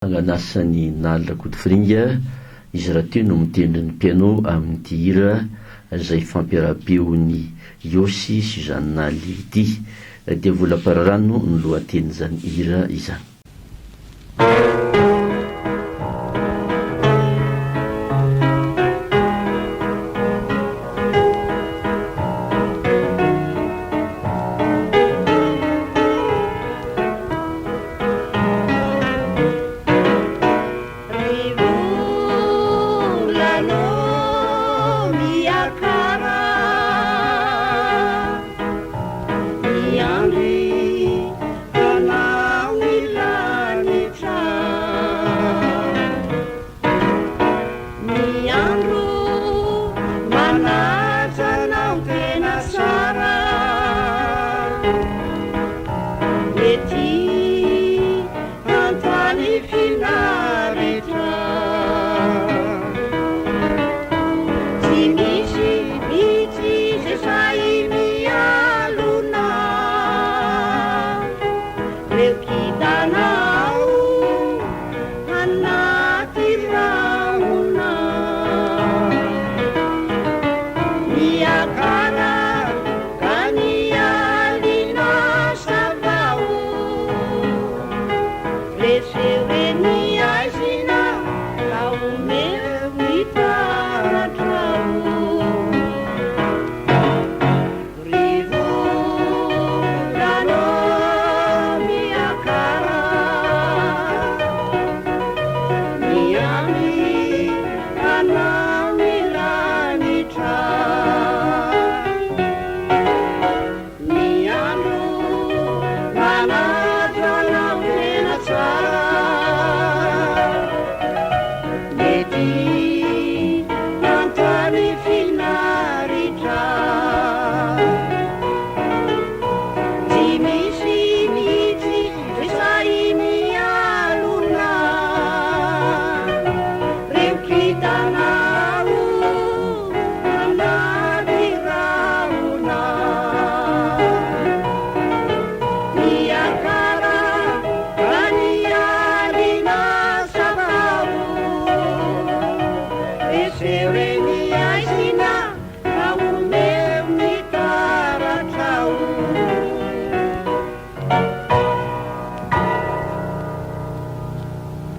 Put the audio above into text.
Sangan'asan'i Nala Rakotofiringa, izy rahateo no mitendry ny piano amin'ity hira izay fampiaraham-peon'i Yosy sy Jeanne Naly ity. Diavolam-pararano no lohatenin'izany hira izany. Ry volana ô miakara, miandry anao ny lanitra. Ny andro manaja anao tena tsara, Ety an-tany finaritra. Tsy misy mihitsy izay sahy mialona reo kintana ao anaty rahona. Niakara ka ny alina savao. Reseo re ny aizina ka omeo ny taratrao. Ry volana ô miakara, miandry anao ny lanitra. Ny andro manaja anao tena tsara, mety an-tany finaritra. Tsy misy mihitsy ry sahy mialona, reo kintana ao anaty rahona. Niakara ka ny alina savao, reseo re.